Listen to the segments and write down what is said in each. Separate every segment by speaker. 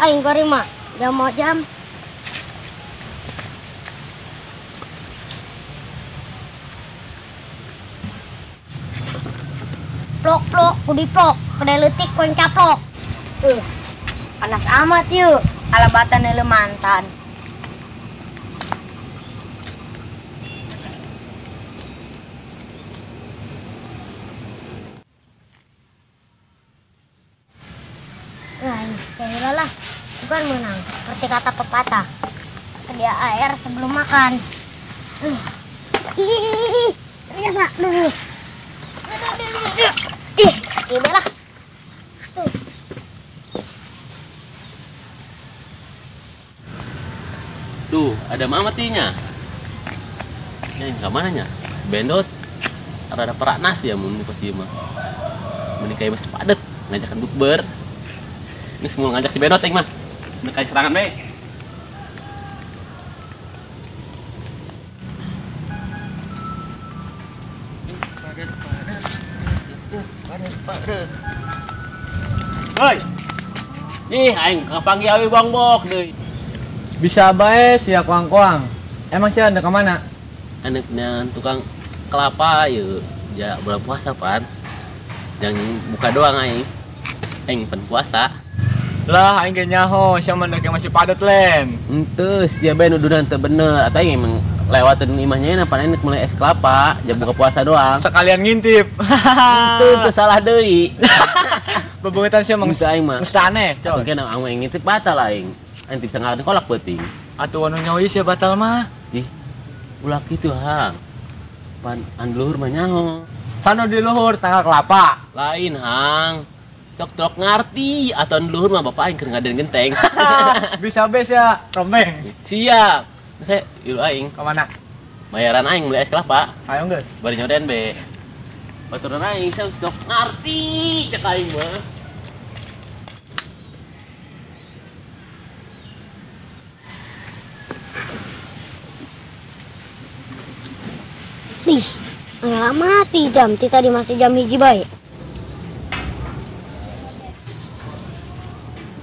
Speaker 1: Aing goreng mah jam mau jam. Plok-plok, kudiplok, kedai leutik ku yang caplok.
Speaker 2: Panas amat yuk, alabatan ele mantan.
Speaker 1: Nah, ini lah, bukan menang. Seperti kata pepatah, sedia air sebelum makan. Ih, terbiasa dulu. Ih, ini lah.
Speaker 3: Tuh, ada mama tinya. Ya, ke mana nya? Bendot. Rada peraknas ya mun pasti mah. Menikahi masih padet, ngajakan bukber. Ini semua ngajak si Bendot aing mah. Menikahi serangan bae.
Speaker 4: Hoi.
Speaker 3: Ih, aing kapanggih awi bongbok deui.
Speaker 4: Bisa bae sia koang-koang. Emang sia anda kemana?
Speaker 3: Anaknya tukang kelapa yuk. Ya bulan puasa pan. Jangan buka doang aing. Aing pan puasa.
Speaker 4: Lah aing ge nyaho sia mah masih padat len.
Speaker 3: Henteu sia bae nuduhan teu bener. Atau aing emang lewatin imahnya pan aing mulai es kelapa, ja buka puasa doang.
Speaker 4: Sekalian ngintip.
Speaker 3: Henteu teu salah deui.
Speaker 4: Bebeungetan sia mah
Speaker 3: aing mah.
Speaker 4: Geus aneh, coy.
Speaker 3: Atuh aing ngintip batal aing. Aing bisa ngalahin kolak beuting.
Speaker 4: Atuh anu nyawa sia batal mah.
Speaker 3: Ih, ulah kitu hang. Pan an luhur mah nyaho.
Speaker 4: Sano di luhur tanggal kelapa.
Speaker 3: Lain hang. Cok-cok ngarti atuh an luhur mah bapak aing keur ngadain genteng.
Speaker 4: Bisa be sia rombeng.
Speaker 3: Siap. Saya ilu aing.
Speaker 4: Ka mana?
Speaker 3: Bayaran aing beli es kelapa.
Speaker 4: Ayo geus.
Speaker 3: Bari nyoden be. Baturan aing sia cok ngarti cek aing mah.
Speaker 1: Ih, nggak mati jam, tadi masih jam 1 bae.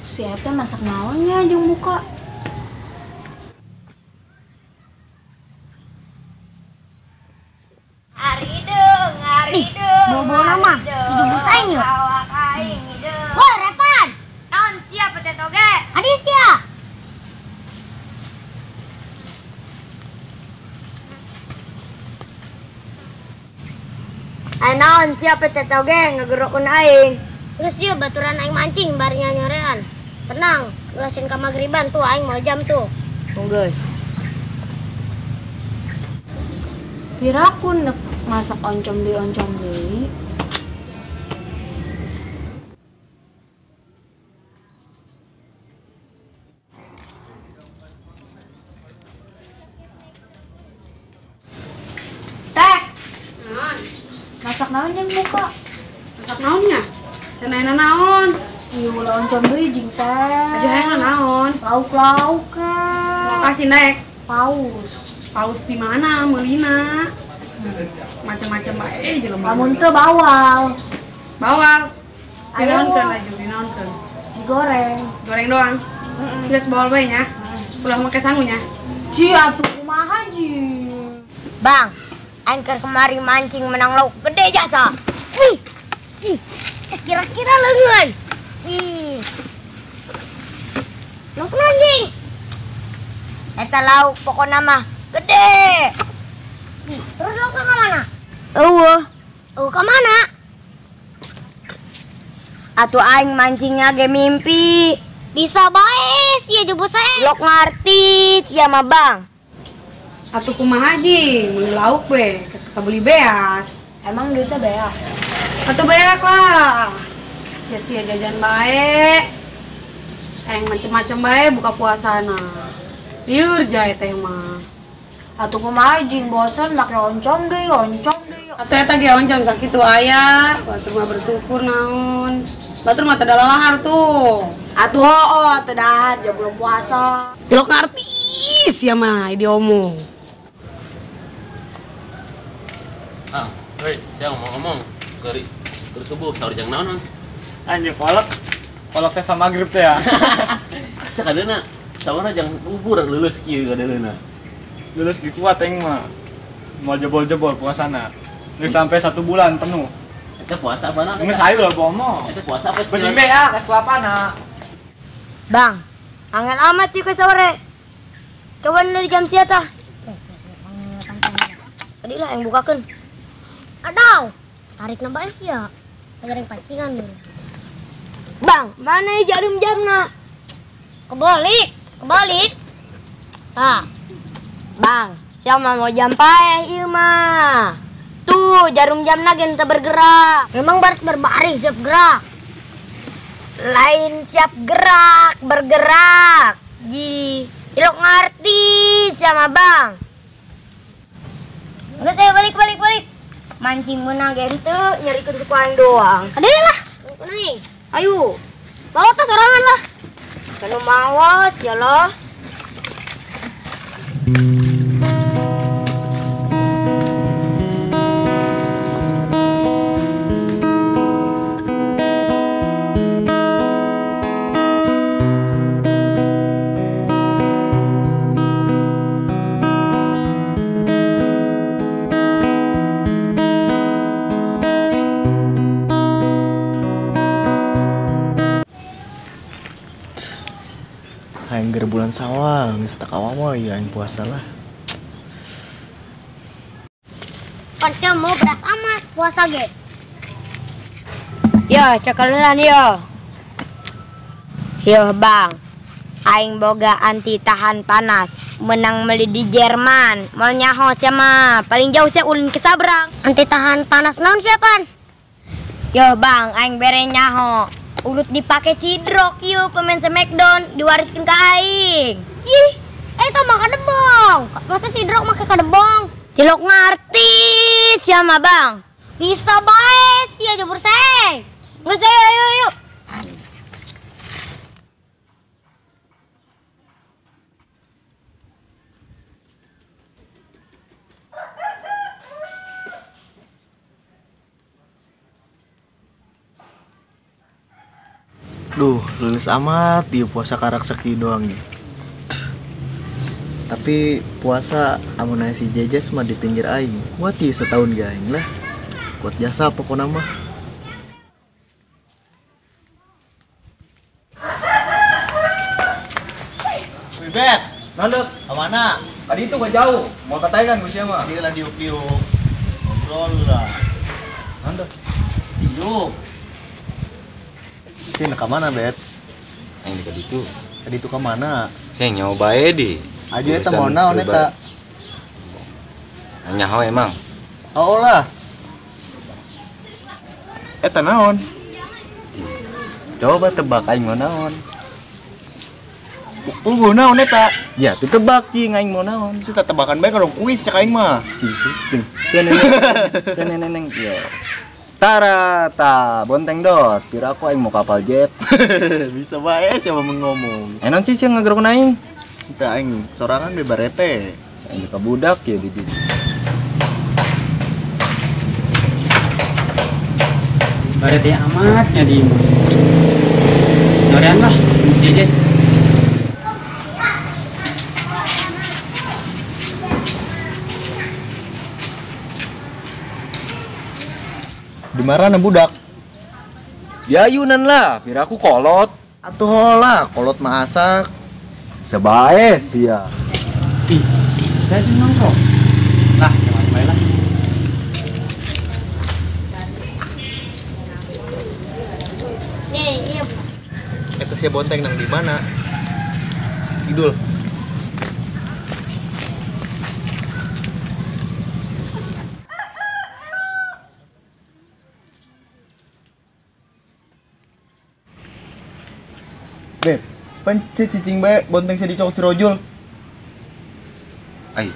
Speaker 2: Si Ete masak naonnya jeung buka.
Speaker 1: Ih, bawa-bawa nama, si jebus aing yuk. Woi, Repan!
Speaker 2: Naon sia petet oge?
Speaker 1: Hadis ya?
Speaker 2: Ayo naon siapa petet oge ngegerokun aing.
Speaker 1: Geus ieu baturan aing mancing bari nyanyorean. Tenang, ulasin ka magriban tuh aing mau jam tuh.
Speaker 2: Geus. Piraku nek masak oncom deui oncom deui. Teh.
Speaker 5: Naon?
Speaker 2: Masak naon jeung buka?
Speaker 5: Masak naonnya? Cenah naon?
Speaker 2: Ieu ulah oncom deui jeung teh.
Speaker 5: Aja hayang naon?
Speaker 2: Lauk-lauk kan.
Speaker 5: Lokasi naik.
Speaker 2: Paus.
Speaker 5: Paus di mana? Meulina. Macam-macam bae jelema.
Speaker 2: Lamun teu bawal.
Speaker 5: Bawal. Dinaonkeun laju, dinaonkeun.
Speaker 2: Digoreng.
Speaker 5: Goreng doang. Geus bawal bae nya. Ulah make sangunya.
Speaker 2: Ji atuh kumaha ji?
Speaker 1: Bang, aing keur kemari mancing menang lauk gede jasa. Wih. Ih, kira-kira leungeun. Ih. Lauk anjing. Eta lauk pokona mah gede. Ih, terus lauk ka mana?
Speaker 2: Eueuh.
Speaker 1: Eueuh ka mana?
Speaker 2: Atuh aing mancingnya ge mimpi.
Speaker 1: Bisa bae sia jebus aing.
Speaker 2: Lok ngarti sia mah bang.
Speaker 5: Atuh kumaha ji, meuli lauk be, ketika beli beas.
Speaker 2: Emang duitnya beak?
Speaker 5: Atuh beak lah. Ya sia jajan bae. Aing macem-macem bae buka puasana. Liur jae teh mah.
Speaker 2: Atuh kumaha jeung bosen make oncom deui, oncom deui.
Speaker 5: Atuh eta ge oncom sakitu aya, batur mah bersyukur naon. Batur mah teu lalahar tuh.
Speaker 2: Atuh hooh teu dahar jam belum puasa.
Speaker 5: Tilok artis ya mah diomong.
Speaker 3: Ah, hei, saya ngomong-ngomong, keur subuh sahur jang naon?
Speaker 4: Anjing kolak. Kolok saya sama maghrib teh ya.
Speaker 3: Sakadeuna sawarna jangan bubur leuleus kieu kadeuna.
Speaker 4: Leuleus ki kuat aing mah. Mau jebol-jebol puasana. Geus sampai 1 bulan penuh.
Speaker 3: Eta puasa apa na?
Speaker 4: Geus hayu lah bomo.
Speaker 3: Eta puasa apa?
Speaker 4: Beusi be ah, kas kelapana.
Speaker 1: Bang, angin amat yuk ke sore. Coba dari jam sia tah. Tadi lah yang bukakan. Aduh, tarik nambah ya. Penyaring pancingan nih. Bang, mana jarum jamna? Kebalik, kebalik. Ah, bang, siapa mau jam paeh ieu mah? Tuh, jarum jamna gen teu bergerak. Memang baris berbaris siap gerak. Lain siap gerak, bergerak. Ji, cilok ngerti sama bang. Enggak saya balik. Mancing menang gente nyari kesukaan doang. Ada lah. Nih, ayo. Bawa tas orangan lah. Kalau mawas ya loh.
Speaker 6: Aing ger bulan Sawal, geus tak awal ya aing puasa lah.
Speaker 1: Pan sia mau beras amat puasa ge. Yo, cekelelan yo. Yo bang, aing boga anti tahan panas, menang meli di Jerman. Mau nyaho sia mah, paling jauh sia ulin ke Sabrang. Anti tahan panas naon sia pan? Yo bang, aing bere nyaho. Urut dipake sidrok yuk pemain Smackdown diwariskan ke aing. Ih, eta mah kadebong. Masa sidrok make kadebong? Cilok ngerti siapa bang? Bisa bae sia jebur seng. Geus ayo ayo.
Speaker 6: Duh, lulus amat di puasa karak seki doang nih. Tapi puasa amun aya si Jejes mah di pinggir aing. Kuat ieu setahun ge aing lah. Kuat jasa pokona mah.
Speaker 4: Wibet, nandek, ka mana? Tadi itu gak jauh, mau katai kan gue mah.
Speaker 6: Tadi lah diuk-diuk. Ngobrol lah.
Speaker 4: Nandek.
Speaker 6: Diuk. Sini ke mana, Bet?
Speaker 7: Aing di kaditu.
Speaker 6: Kaditu ke mana?
Speaker 7: Saya nyoba bae di.
Speaker 6: Aja eta mau naon eta?
Speaker 7: Nyaho emang.
Speaker 6: Oh lah. Eta naon?
Speaker 7: Coba tebak aing mau naon.
Speaker 6: Puguh naon eta?
Speaker 7: Ya, ditebak cing aing mau naon.
Speaker 6: Si tebakan bae kalau kuis cek aing mah.
Speaker 7: Cing. Teu neneng. Yo. Tara ta bonteng dot, pira aku aing mau kapal jet.
Speaker 6: Bisa bae siapa mau ngomong.
Speaker 7: Enon sih sih ngagerok aing.
Speaker 6: Teu aing sorangan be barete.
Speaker 7: Aing ka budak ya di dieu.
Speaker 8: Barete amat nya di. Sorean lah, jejes.
Speaker 6: Di mana budak?
Speaker 7: Diayunan lah, biar aku kolot.
Speaker 6: Atuh hola, kolot masak.
Speaker 7: Sebae sia.
Speaker 8: Ih, saya nongkrong. Lah, jangan bae lah.
Speaker 1: Nih, iya.
Speaker 6: Eta sia bonteng nang di mana? Idul. Beb, pan si cicing bae bonteng si dicokot si Rojul.
Speaker 7: Ai.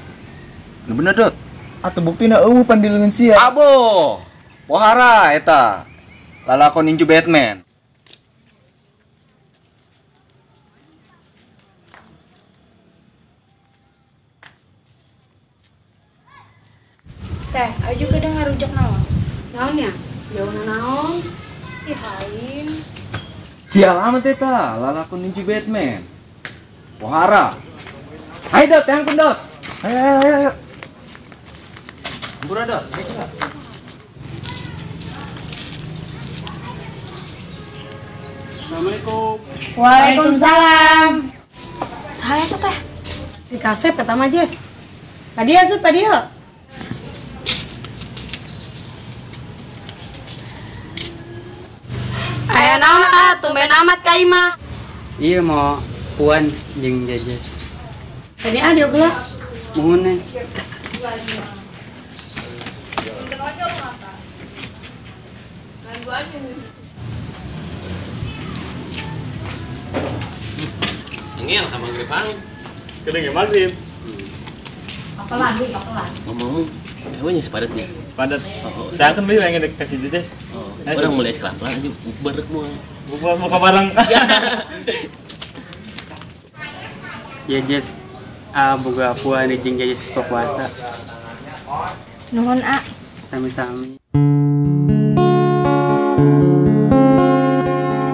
Speaker 7: Nu bener dot.
Speaker 6: Atuh buktina eueuh pan di leungeun sia.
Speaker 7: Abo. Pohara eta. Lalakon ninju Batman.
Speaker 2: Teh, ayo juga dengar rujak naon.
Speaker 5: Naon ya? Jauh naon?
Speaker 2: Ih, hain.
Speaker 8: Sial amat eta, lalakon ninju Batman. Pohara. Ayo Dot, yang pun Dot.
Speaker 6: Ayo ayo ayo. Ayo.
Speaker 8: Ampura Dot.
Speaker 4: Assalamualaikum.
Speaker 5: Waalaikumsalam. Saya tuh teh. Si Kasep kata mah Jess. Tadi asup tadi ya. Aya naon ah, tumben amat ka imah.
Speaker 9: Iya mau puan jeung Jejes.
Speaker 5: Tadi ah dia geula.
Speaker 9: Muhun nih.
Speaker 3: Ngel sama gripang.
Speaker 4: Kedeng maghrib.
Speaker 5: Apelan deui, apelan.
Speaker 3: Ngomong, emangnya sepadat nih.
Speaker 4: Padat. Saya kan beli yang kasih Jejes.
Speaker 3: Oh, orang mulai sekelas aja bukber semua.
Speaker 4: Bukber mau ke bareng.
Speaker 9: Ya Jess, boga puan jeung Jejes buka puasa.
Speaker 2: Nuhun a.
Speaker 9: Sami-sami.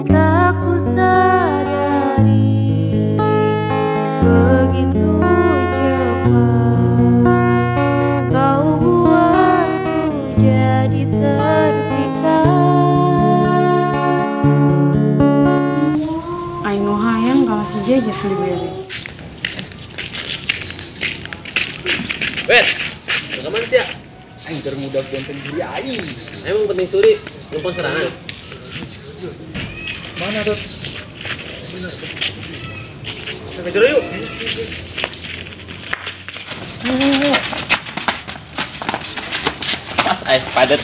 Speaker 2: Tak ku sadari begitu cepat kau buatku jadi terpikat.
Speaker 5: Aing nu hayang kalau si Jejes diberi.
Speaker 3: Wet, kemana sih ya?
Speaker 8: Aing termuda bonteng diri aing.
Speaker 3: Emang penting suri, numpang serangan.
Speaker 6: Mana Dot?
Speaker 4: Sampai jero yuk.
Speaker 3: Pas ais padat.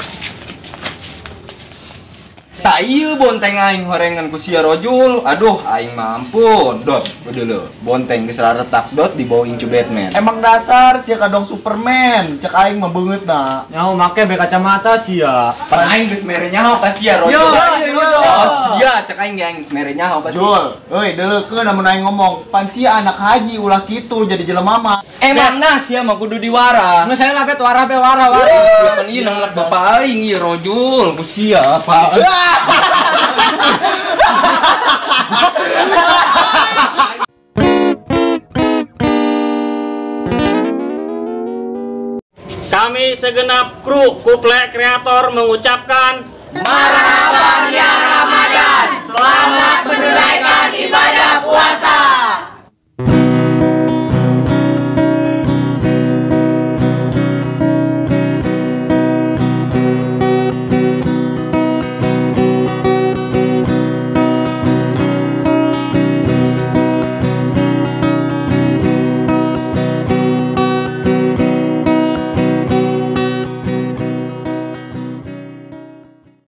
Speaker 7: Tak ieu bonteng aing horengan ku sia rojul. Aduh, aing mampun. Dot, udah bonteng geus retak Dot dibawa incu Batman.
Speaker 6: Emang dasar sia kadong Superman. Cek aing mah beungeut na.
Speaker 4: Nyaho make be kacamata sia.
Speaker 7: Pan aing geus mere nyaho ka sia rojul.
Speaker 6: Yo, yo.
Speaker 7: Oh, sia cek aing ge aing geus mere nyaho ka sia.
Speaker 6: Jul, euy deuleukeun amun aing ngomong. Pan sia anak haji ulah kitu jadi jelema mah.
Speaker 7: Emang nah sia mah kudu diwara.
Speaker 4: Nu saya lah bet wara be wara wara.
Speaker 7: Sia pan ieu nanglak bapak aing ieu rojul ku sia apa.
Speaker 10: Kami segenap kru Kuple Kreator mengucapkan
Speaker 7: Marhaban ya Ramadan. Selamat menunaikan